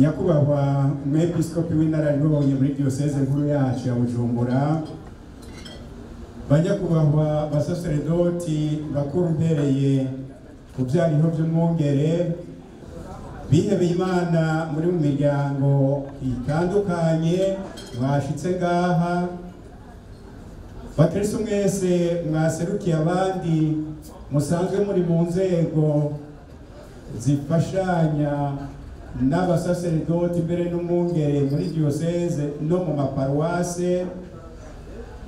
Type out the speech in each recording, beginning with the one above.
Nyakubahwa umwepiskopi w'inararibonye muri diyoseze nkuru yacu ya Bujumbura, banyakubahwa basaseredoti bakuru mpereye ku byariho by'umwungere, bihebeye Imana muri mu miryango itandukanye mwashitse ngaha, bakristo mwese mwaserukiye abandi musanzwe muri mu nzego zifashanya n'abasaseredoti mbere n'umwungere muri diyoseze no mu maparuwase,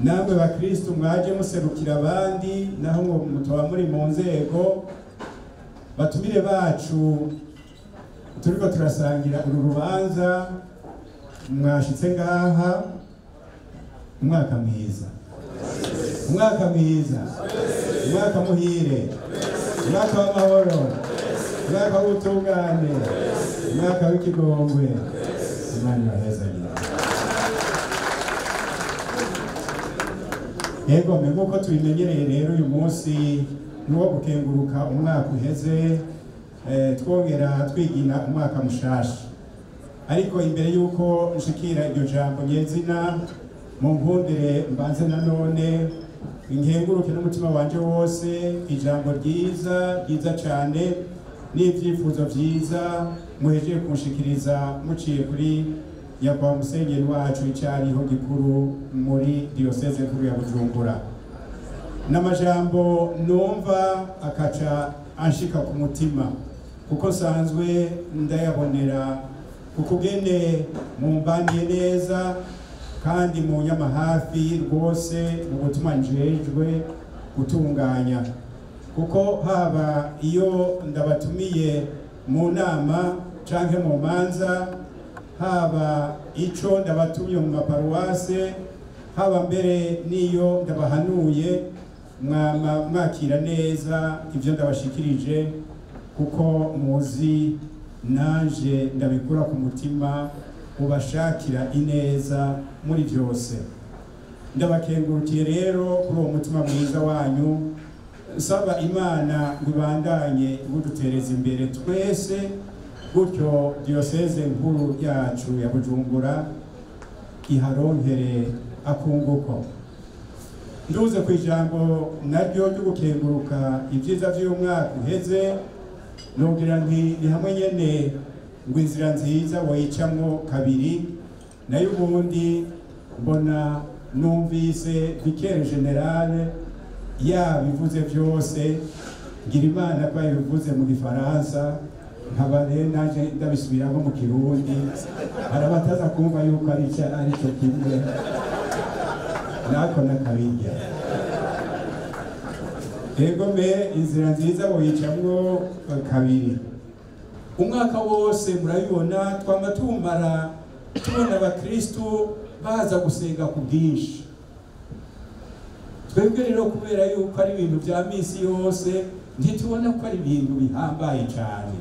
namwe bakristo mwaje muserukira abandi naho ngo mutoba muri mu nzego, batumire bacu turiko turasangira uru rubanza mwashitse ngaha, umwaka mwiza, umwaka mwiza, umwaka muhire, umwaka w'amahoro, umwaka w'ubutungane, umwaka w'ikigongwe. Imana ibahezagire. Yego, nk'uko tubimenyereye rero uyu munsi ni uwo gukenguruka umwaka uheze, twongera twigina umwaka mushasha. Ariko imbere y'uko nshikira iryo jambo nyezina, munkundire mbanze nanone nkenguruke n'umutima wanje wose ijambo ryiza ryiza cyane n'ibyifuzo byiza muhejeje kunshikiriza muciye kuri nyakubahwa musenyeri wacu icyariho gikuru muri diyoseze nkuru ya Bujumbura. N'amajambo numva akaca anshika ku mutima, kuko nsanzwe ndayabonera kukugene mumbaniye neza kandi mu nyama hafi rwose mu gutuma njejwe gutunganya, kuko haba iyo ndabatumiye mu nama canke mu manza, haba ico ndabatumye mu maparuwase, haba mbere n'iyo ndabahanuye, mwama mwakira neza ibyo ndabashikirije, kuko muzi nanje ndabikura ku mutima ubashakira ineza muri byose. Ndabakengurukiye rero kuri uwo mutima mwiza wanyu, nsaba Imana ngo ibandanye budutereza imbere twese, gutyo diyoseze nkuru yacu ya Bujumbura iharonkere akunguko. Nduze ku ijambo naryo ryo gukenguruka ibyiza by'umwaka uheze, nogira nti ni hamwe nyene ngo inzira nziza wayicamwo kabiri, nayo ubundi mbona numvise vicaire général yabivuze byose, ngira Imana ko yabivuze mu Gifaransa, nkaba rero naje ndabisubiramo mu Kirundi, hari abataza kumva yuko ari cyo kimwe nako nakabirya. Ego mbe inzira nziza woyicamwo kabiri. Umwaka wose murabibona twama tumara tubona abakristo baza gusenga ku bwinshi. Twebwe rero kubera yuko ari ibintu bya misi yose ntitubona ko ari ibintu bihambaye cyane.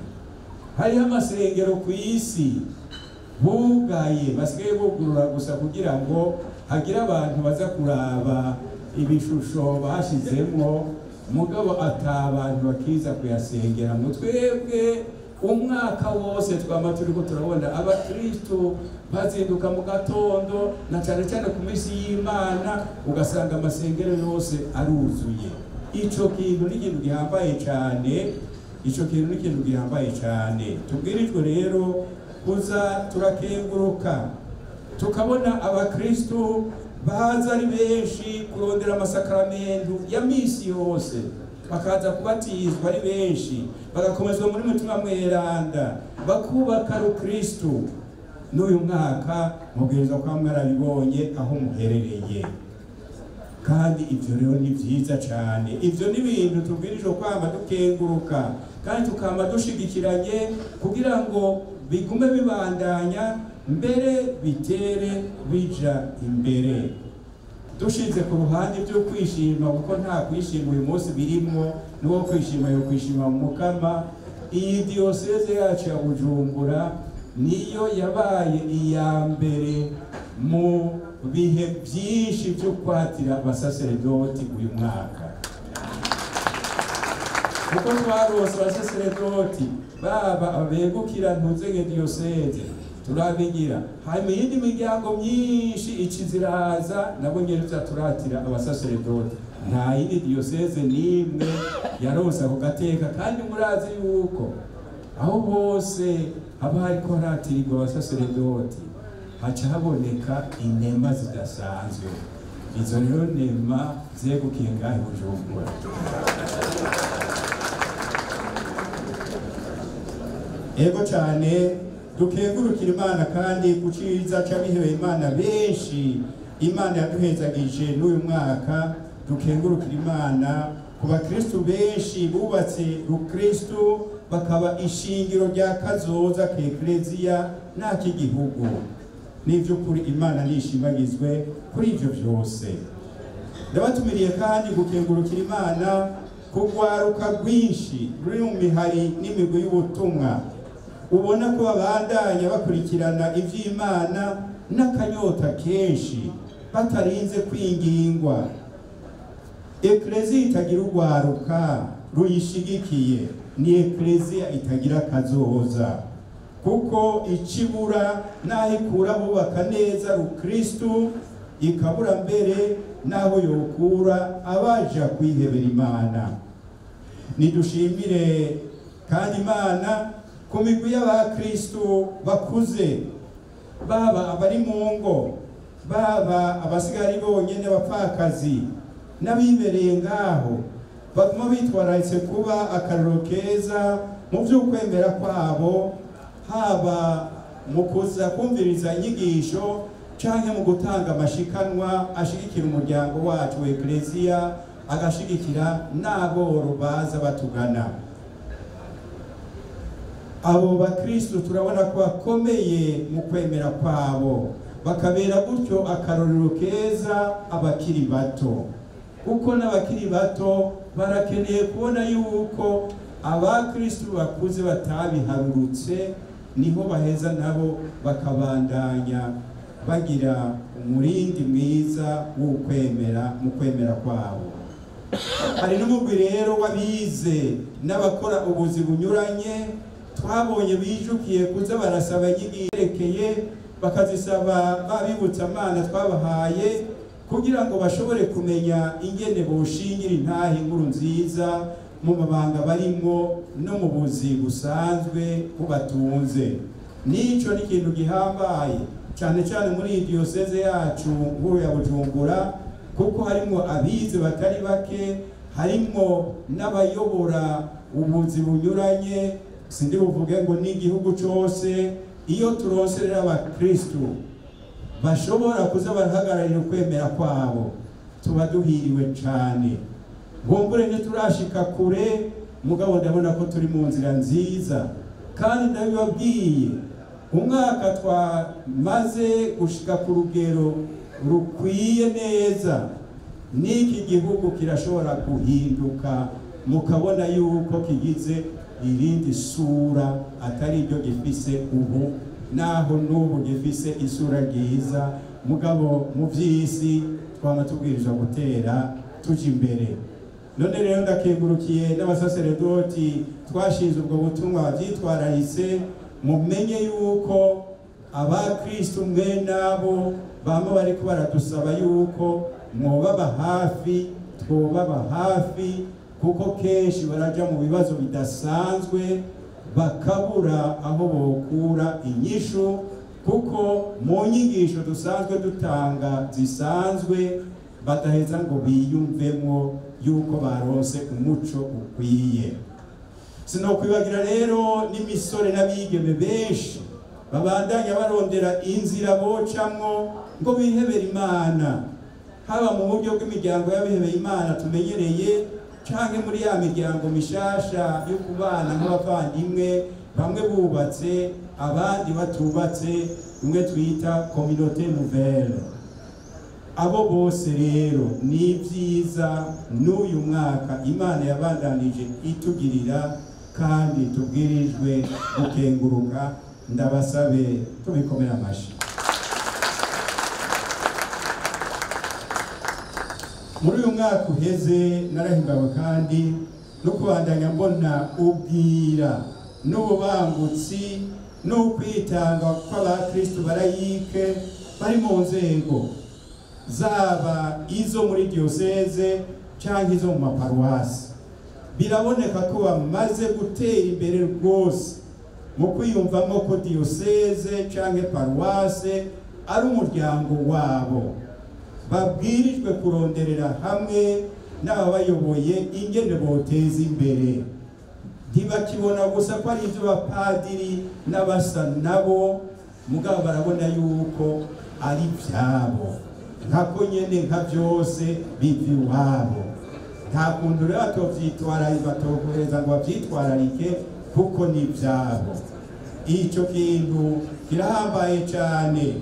Hariho amasengero ku isi bugaye, basigaye bugurura gusa kugira ngo hagire abantu baza kuraba ibishusho bashizemwo, mugabo atabantu bakiza kuyasengera. Mu twebwe umwaka wose twama turiko turabona abakristo bazinduka mu gatondo na cyane cyane ku minsi y'Imana, ugasanga amasengero yose aruzuye. Ico kintu ni ikintu gihambaye cyane, ico kintu ni ikintu gihambaye cyane. Tubwirijwe rero kuza turakenguruka tukabona abakristo baza ari benshi kurondera amasakramentu ya misi yose, bakaza kubatizwa ari benshi, bagakomezwa muri mutima mweranda, bakubaka rukristo. N'uyu mwaka mubwirizwa kwa mwarabibonye aho muherereye, kandi ibyo rero ni byiza cyane. Ibyo ni ibintu tubwirijwe kwama dukenguruka kandi tukama dushigikiranye kugira ngo bigume bibandanya mbere bitere bija imbere. Dushize ku ruhande byo kwishima, kuko nta kwishima uyu munsi birimwo, n'uwo kwishima yo kwishima mu Mukama. Iyi diyoseze yacu ya Bujumbura niyo yabaye iya mbere mu bihe byinshi byo kwatira abasaseredoti uyu mwaka. Kuko twarose abasaseredoti baba abegukira ntuzenge diyoseze turabigira, hanyuma iyindi miryango myinshi ikiziraza nabo nyene turatira abasaseredoti. Nta yindi diyoseze n'imwe yarose ako gateka, kandi murazi yuko aho hose haba hariko haratirirwa abasaseredoti haca haboneka inema zidasanzwe. Izo rero nema zegukiye ngahe Bujumbura. Ego cyane dukengurukira Imana kandi ku ciza c'abihebeye Imana benshi Imana yaduhezagije n'uyu mwaka. Dukengurukira Imana ku bakristu benshi bubatse rukristu bakaba ishingiro rya kazoza k'Ekleziya n'ak'igihugu. N'ivy'ukuri Imana nishimagizwe kuri ivyo vyose. Ndabatumiriye kandi gukengurukira Imana kugwaruka rwinshi ruri mu mihari n'imigwi y'ubutumwa, ubona ko babandanya bakurikirana ivy'Imana n'akanyota kenshi batarinze kwingingwa. Ekleziya itagira urwaruka ruyishigikiye ni ekleziya itagira kazoza, kuko icibura naho ikura bubaka neza rukristu, ikabura mbere naho yokura abaja kwihebera Imana. Nidushimire kandi Imana ku migwi y'abakristu bakuze, baba abari mu ngo, baba abasigari bonyene abapfakazi n'abibereye ngaho, baguma bitwararitse kuba akarorero keza mu vy'ukwemera kwabo, haba mu kuza kumviriza inyigisho canke mu gutanga amashikanwa ashigikira umuryango wacu wa Ekleziya, agashigikira n'aboro baza batugana. Abo bakristu turabona ko bakomeye mu kwemera kwabo, bakabera gutyo akarorero keza abakiri bato, kuko n'abakiri bato barakeneye kubona yuko abakristu bakuze batabiharurutse, niho baheza nabo bakabandanya bagira umurindi mwiza w'ukwemera mu kwemera kwabo. Hari n'umugwi rero w'abize n'abakora ubuzi bunyuranye twabonye bijukiye kuza barasaba inyigisho bakazisaba babibutsa Imana twabahaye, kugira ngo bashobore kumenya ingene boshingira intahe inkuru nziza mu mabanga barimwo no mu buzi busanzwe bubatunze. Nico ni ikintu gihambaye cyane cyane muri iyi diyoseze yacu nkuru ya Bujumbura, kuko harimo abize batari bake, harimo n'abayobora ubuzi bunyuranye, sindi buvuge ngo n'igihugu cose. Iyo turonse rero abakristu bashobora kuza barahagararira ukwemera kwabo, tuba duhiriwe cane. Ngombure ntiturashika kure, mugabo ndabona ko turi mu nzira nziza, kandi ndabibabwiye umwaka twamaze gushika ku rugero rukwiye neza, n'iki gihugu kirashobora guhinduka mukabona yuko kigize irindi sura atari iryo gifise ubu, naho n'ubu gifise isura ryiza, mugabo mu vy'isi twama tubwirizwa gutera tuja imbere. None rero ndakengurukiye n'abasaseredoti twashinze ubwo butumwa bavyitwararitse, mumenye yuko abakristu mwe nabo bamwe bariko baradusaba yuko mwobaba hafi, twobaba hafi, kuko kenshi baraja mu bibazo bidasanzwe bakabura aho bokura inyishu, kuko mu nyigisho dusanzwe dutanga zisanzwe badaheza ngo biyumvemo yuko baronse umuco ukwiye. Sinokwibagira rero n'imisore n'abigeme benshi babandanya barondera inzira bocamwo ngo bihebere Imana, haba mu buryo bw'imiryango y'abihebeye Imana tumenyereye, canke muri ya miryango mishasha yo kubana nk'abavandimwe, bamwe bubatse abandi batubatse, imwe twita communauté nouvelle. Abo bose rero ni vyiza n'uyu mwaka Imana yabandanije itugirira, kandi tubwirijwe gukenguruka. Ndabasabe tubikomera amashi. Muri uyu mwaka uheze narahimbawe kandi no kubandanya mbona ubwira n'ububangutsi n'ukwitanga kw'abakristu barayike bari mu nzego zaba izo muri diyoseze cyangwa izo mu maparuwasi. Biraboneka ko bamaze gutera imbere rwose mu kwiyumvamo ko diyoseze cyangwa paruwase ari umuryango wabo, babwirijwe kuronderera hamwe n'ababayoboye ingene boteza imbere. Ntibakibona gusa ko ari ibyo bapadiri n'abasa nabo, mugabo barabona yuko ari byabo, nkako nyene nka byose biva iwabo. Nta kuntu rero batokohereza ngo bavyitwararike kuko ni ibyabo. Icyo kintu kirahambaye cyane,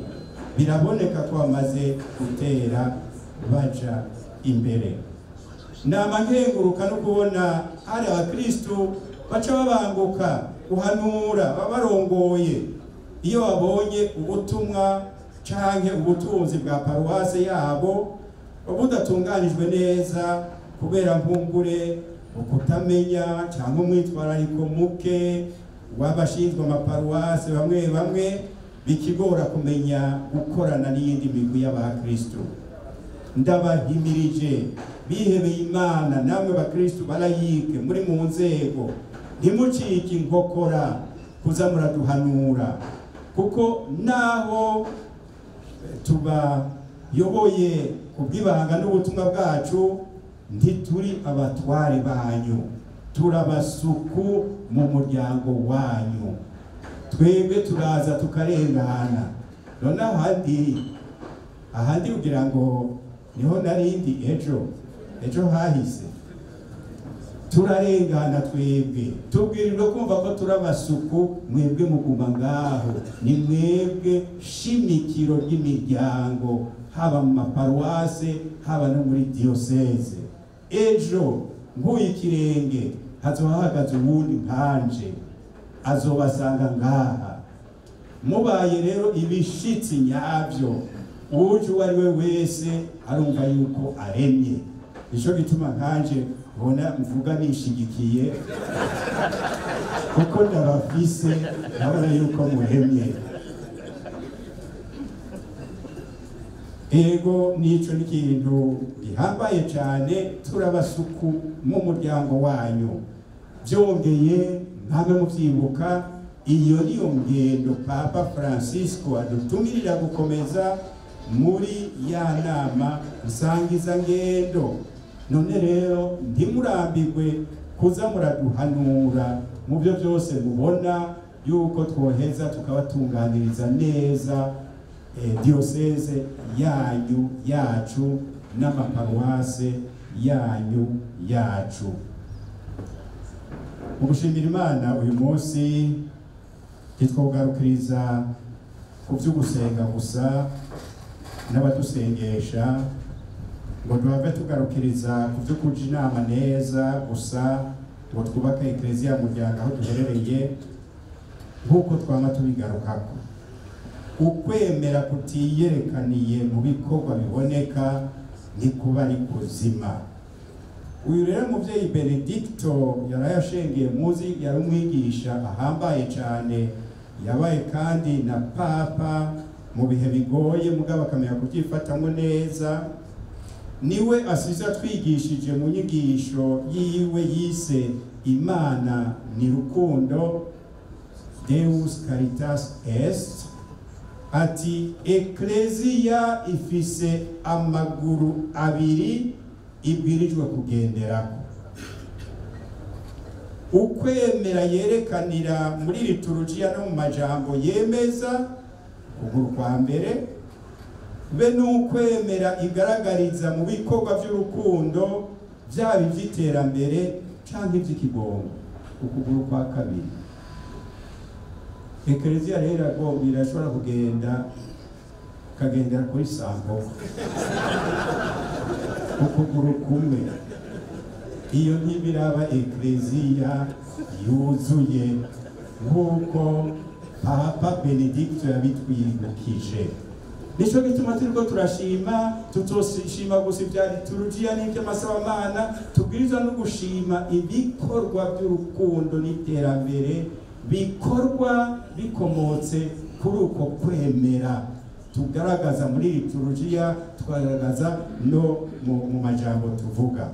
biraboneka ko bamaze gutera baja imbere. Nama nkenguruka no kubona hari abakristu baca babanguka guhanura babarongoye iyo babonye ubutumwa canke ubutunzi bwa paruwase yabo budatunganijwe neza kubera mpungure ukutamenya cyangwa umwitwarariko muke w'abashinzwe amaparuwase bamwe bamwe, bikigora kumenya gukorana n'iyindi migwi y'abakristu. Ndabahimirije bihebeye Imana namwe bakristu barayike muri mu nzego, ntimucike inkokora kuza muraduhanura, kuko naho tubayoboye kubw'ibanga n'ubutumwa bwacu ntituri abatware banyu, turabasuku mu muryango wanyu. Twebwe turaza tukarengana. None ahandi kugira ngo niho narindi ejo hahise turarengana. Twebwe tubwirirwa kumva ko turabasuku, mwebwe muguma ngaho. Ni mwebwe shimikiro ry'imiryango, haba mu maparuwase haba no muri diyoseze. Ejo nkuye ikirenge hazoba hahagaze uwundi nkanje, azobasanga ngaha. Mubaye rero ibishitsi nyabyo, uje uwo ari we wese arumva yuko aremye. Nico gituma nkanje ubona mvuga nishigikiye, kuko ndabafise ndabona yuko muremye. Ego nico ni ikintu gihambaye cyane, turabasuku mu muryango wanyu. Byongeye nkamwe muvyibuka, iyo niyo ngendo Papa Francisco adutumirira gukomeza muri ya nama nsangiza ngendo. None rero ntimurambirwe kuza muraduhanura mu byo byose mubona yuko twoheza tukabatunganiriza neza diyoseze yanyu yacu n'amaparuwase yanyu yacu. Mu gushimira Imana uyu munsi ntitwogarukiriza ku vy'ugusenga gusa n'abadusengesha, ngo duhave tugarukiriza ku vyo kuja inama neza gusa, ngo twubake ekleziya muryango aho duherereye nk'uko twama tubigarukako. Ukwemera kutiyerekaniye mu bikorwa biboneka ntikuba ari kuzima. Uyu rero muvyeyi Benedicto yarayashengeye muzi, yari umwigisha ahambaye cyane, yabaye kandi na papa mu bihe bigoye, mugabo akamenya kubyifatamo neza. Niwe asize atwigishije mu nyigisho yiwe yise Imana ni rukundo, Deus Caritas Est, ati ekleziya ifise amaguru abiri ibwirijwe kugenderako. Ukwemera yerekanira muri liturujia no mu majambo yemeza, ukuguru kwa mbere, be n'ukwemera igaragariza mu bikorwa by'urukundo, byaba iby'iterambere canke iby'ikigongo, ukuguru kwa kabiri. Ekleziya rero irashobora kugenda kagendera kuri sango ukuguru kumwe. Iyo ntibiraba ekleziya yuzuye nk'uko Papa Benedicto yabitwibukije. Nico gituma turiko turashima, tutoshima gusa ibya liturujia n'iby'amasabamana, tubwirizwa no gushima ibikorwa by'urukundo n'iterambere bikorwa bikomotse kuri uko kwemera tugaragaza muri liturujia, tugaragaza no mu majambo tuvuga.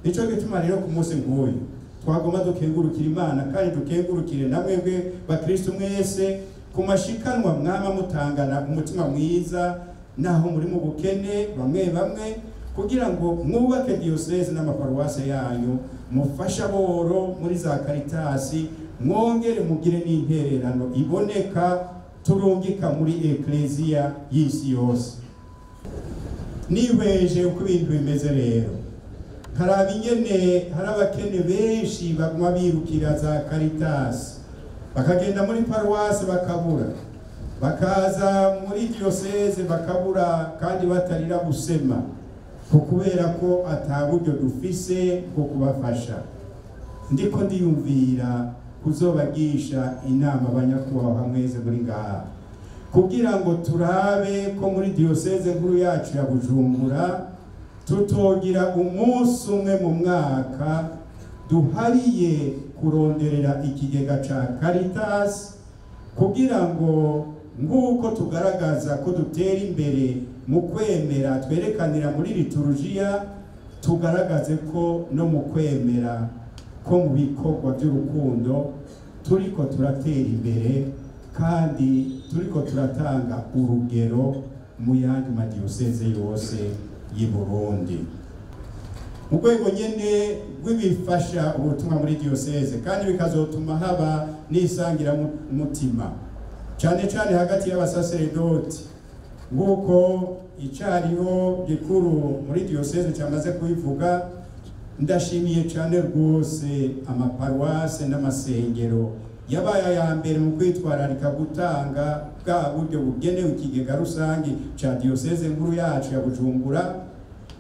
Nico gituma rero ku munsi nk'uyu twagomba dukengurukira Imana kandi dukengurukire namwebwe bakristo mwese ku mashikanwa mwama mutangana umutima mwiza naho muri mu bukene bamwe bamwe, kugira ngo mwubake diyoseze n'amaparuwase yanyu, mufashe aboro muri za Karitasi, mwongere mugire n'intererano iboneka turungika muri ekleziya y'isi yose. Nihweje uko ibintu bimeze rero, nkaraba ingene hari abakene benshi baguma birukira za Karitasi, bakagenda muri paruwase bakabura, bakaza muri diyoseze bakabura, kandi batarira gusema kubera ko ata buryo dufise bwo kubafasha. Ndiko ndiyumvira kuzobagisha inama abanyakubahwa mwese muri ngaha, kugira ngo turabe ko muri diyoseze nkuru yacu ya Bujumbura tutogira umunsi umwe mu mwaka duhariye kuronderera ikigega ca Caritas, kugira ngo nk'uko tugaragaza ko dutera imbere mu kwemera twerekanira muri liturujia, tugaragaze ko no mu kwemera ko mu bikorwa by'urukundo turiko turatera imbere kandi turiko turatanga urugero mu yandi madiyoseze yose y'i Burundi. Mu rwego nyene rw'ibifasha ubutumwa muri diyoseze kandi bikazotuma haba n'isangira mutima cyane cyane hagati y'abasaseredoti, nk'uko icariho gikuru muri diyoseze cyamaze kubivuga. Ndashimiye cyane rwose amaparuwase n'amasengero yabaye aya mbere mu kwitwararika gutanga bwa buryo bugenewe ikigega rusange ca diyoseze nkuru yacu ya Bujumbura,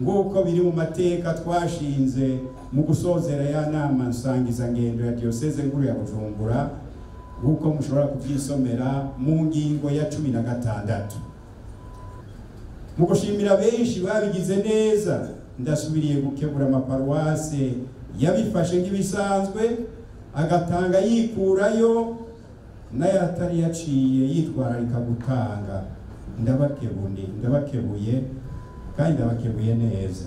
nk'uko biri mu mateka twashinze mu gusozera ya nama nsangizangendo ya diyoseze nkuru ya Bujumbura, nk'uko mushobora kubyisomera mu ngingo ya 16. Mu gushimira benshi babigize neza, ndasubiriye gukebura amaparuwase yabifashe nk'ibisanzwe agatanga yikurayo n'ayatari yaciye yitwararika gutanga. Ndabakebuye kandi ndabakebuye neza,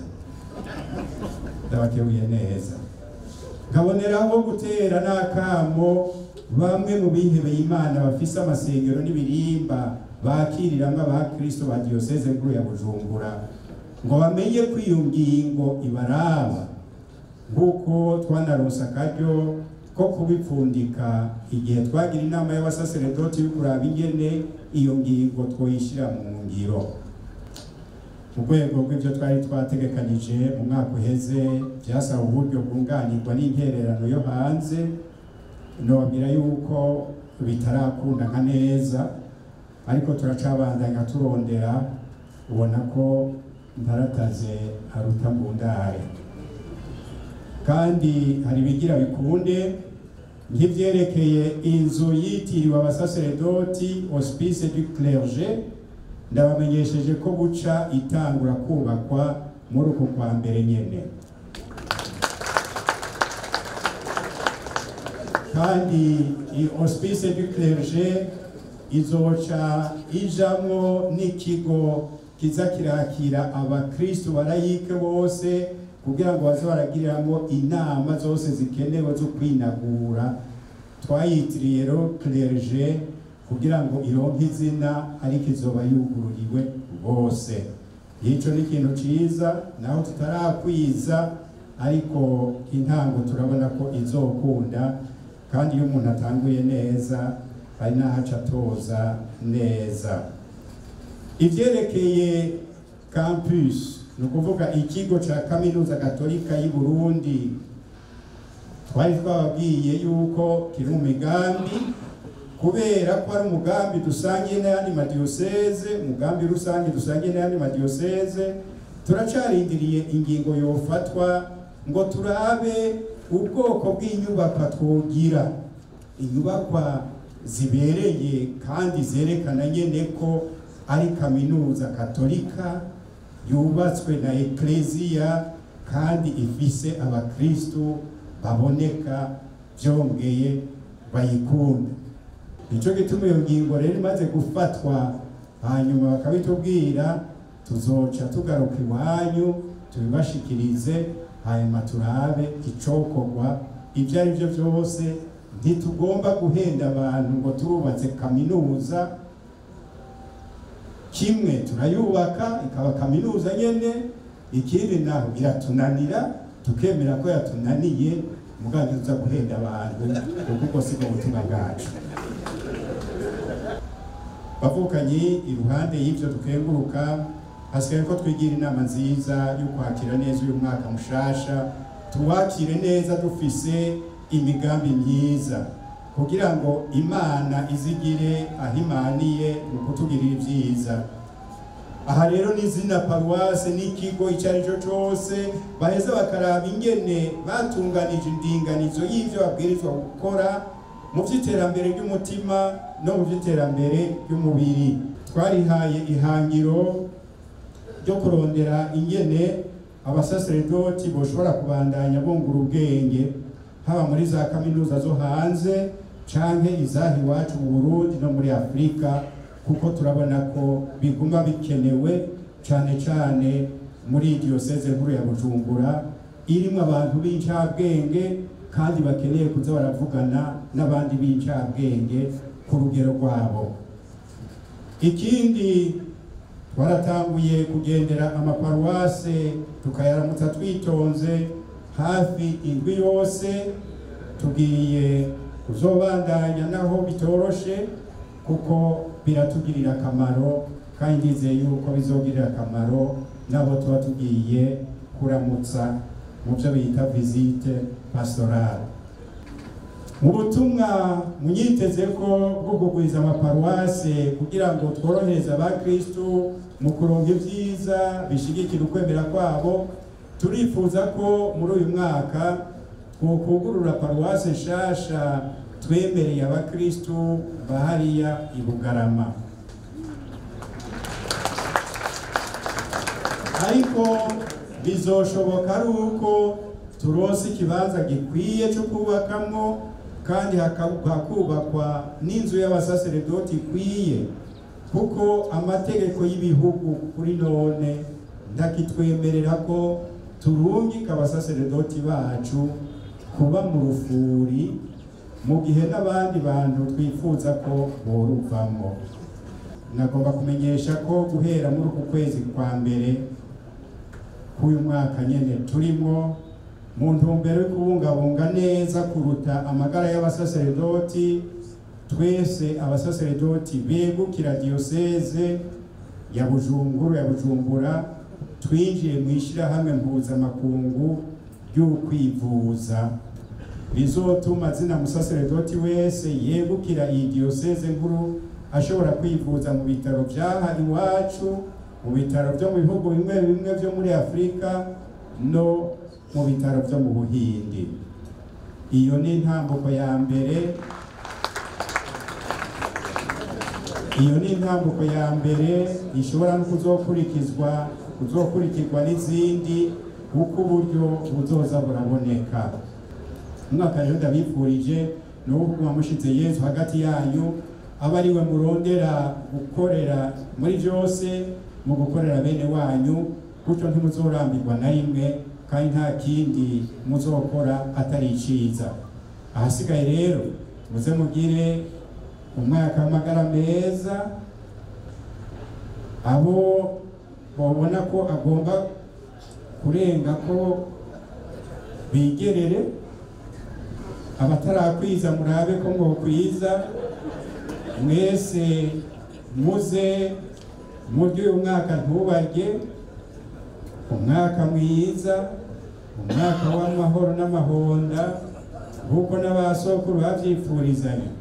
ndabakebuye neza. Nkaboneraho gutera n'akamo bamwe mu bihebeye Imana bafise amasengero n'ibirimba bakiriramwo abakristo ba diyoseze nkuru ya Bujumbura, ngo bamenye ko iyo ngingo ibaraba, nk'uko twanaronse akaryo ko kubipfundika igihe twagira inama y'abasaseredoti yo kuraba ingene iyo ngingo twoyishyira mu ngiro. Mu rwego rw'ibyo twari twategekanije mu mwaka uheze byasaba uburyo bwunganirwa n'intererano yo hanze, nobabwira yuko bitarakunda nka neza, ariko turacabandanya turondera, ubona ko ntarataze aruta mbundare. Kandi hari bigira bikunde nk'ivyerekeye inzu yitiriwe abasaseredoti Hospice du Clergé, ndabamenyesheje ko buca itangura kubakwa muri uku kwa mbere nyene. Kandi Hospice du Clergé izoca ijamwo n'ikigo kiza kirakira abakristo barayike bose, kugira ngo baze baragiriramwo inama zose zikenewe zo kwinagura. Twayitiriye rero Clergé kugira ngo ironke izina, ariko izoba yugururiwe bose. Ico ni ikintu ciza naho tutarakwiza, ariko intango turabona ko izokunda, kandi iyo umuntu atanguye neza hari n'ahaca atoza neza. Ivyerekeye campus, ni ukuvuga ikigo ca kaminuza gatolika y'i Burundi, twari twababwiye yuko kiri mu migambi, kubera ko ari umugambi dusangiye n'ayandi madiyoseze, umugambi rusange dusangiye n'ayandi madiyoseze. Turacarindiriye ingingo yofatwa ngo turabe ubwoko bw'inyubakwa twogira, inyubakwa zibereye kandi zerekana nyene ko ari kaminuza katolika yubatswe na Eklezia kandi ifise abakristu baboneka byongeye bayikunda. Nico gituma iyo ngingo rero imaze gufatwa hanyuma bakabitubwira, tuzoca tugaruka iwanyu tubibashikirize, hanyuma turabe icokorwa. Ibyo ari byo byose ntitugomba guhenda abantu ngo turubatse kaminuza kimwe, turayubaka ikaba kaminuza nyene, ikindi naho iratunanira tukemera ko yatunaniye, mugabo tuza guhenda abantu kuko siko ubutumwa bwacu. Bavukanyi, iruhande y'ivyo dukenguruka, hasigaye ko twigira inama nziza yo kwakira neza uyu mwaka mushasha, tuwakire neza dufise imigambi myiza kugira ngo Imana izigire aho imaniye mu kutugirira ibyiza. Aha rero n'izina paruwase n'ikigo icyo ari cyo cyose baheza bakaraba ingene batunganije indinganizo y'ivyo babwirizwa gukora mu vy'iterambere ry'umutima no mu vy'iterambere ry'umubiri. Twarihaye ihangiro ryo kurondera ingene abasaseredoti boshobora kubandanya bungura ubwenge, haba muri za kaminuza zo hanze canke izaha iwacu mu Burundi no muri Afrika, kuko turabona ko biguma bikenewe cane cane muri diyoseze nkuru ya Bujumbura irimwo abantu b'incabwenge kandi bakeneye kuza baravugana n'abandi b'incabwenge ku rugero rwabo. Ikindi, twaratanguye kugendera amaparuwase tukayaramutsa twitonze hafi indwi yose, tugiye kuzobandanya naho bitoroshe kuko biratugirira akamaro, kandi ndizeye yuko bizogirira akamaro nabo tuba tugiye kuramutsa mu byo bita visite pastorale. Mu butumwa munyiteze ko bwo kugwiza amaparuwase kugira ngo tworohereze abakristu mu kuronka ibyiza bishigikira ukwemera kwabo, turifuza ko muri uyu mwaka twokugurura paruwase nshasha twemereye abakristu bahariya i Bugarama. Ariko bizoshoboka ari uko turonse ikibanza gikwiye cyo kubakamwo kandi hakubakwa n'inzu y'abasaseredoti ikwiye, kuko amategeko y'ibihugu kuri none ntakitwemerera ko turungika abasaseredoti bacu kuba mu rufuri mu gihe n'abandi bantu twifuza ko boruvamo. Nagomba kumenyesha ko guhera muri uku kwezi kwa mbere k'uyu mwaka nyene turimo, mu ntumbero yo kubungabunga neza kuruta amagara y'abasaseredoti, twese abasaseredoti begukira diyoseze ya Bujumbura twinjiye mu ishirahamwe mpuzamakungu ry'ukwivuza, bizotuma zina musaseredoti wese yegukira iyi diyoseze nkuru ashobora kwivuza mu bitaro vyaha iwacu, mu bitaro vyo mu bihugu bimwe bimwe vyo muri Afrika no mu bitaro vyo mu Buhindi. Iyo ni intambuko ya mbere, iyo ni intambuko ya mbere ishobora no kuzokurikirwa n'izindi uko uburyo buzoza buraboneka. Umwaka rero ndabifurije ni uwo kuguma mushize Yezu hagati yanyu, aba ari we murondera gukorera muri byose, mu gukorera bene wanyu, gutyo ntimuzorambirwa na rimwe kandi nta kindi muzokora atari iciza. Ahasigaye rero muze mugire umwaka w'amagara meza, abo babona ko agomba kurenga ko bigerere, abatarakwiza murabe ko mwokwiza, mwese muze murye uyu mwaka ntubarye, umwaka mwiza, umwaka w'amahoro n'amahonda nk'uko n'abasokuru bavyifurizanya.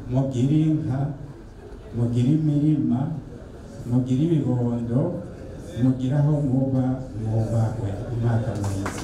Mugire inka, mugire imirima, mugire ibibondo, mugire aho muba mwubahwe. Umwaka mwiza.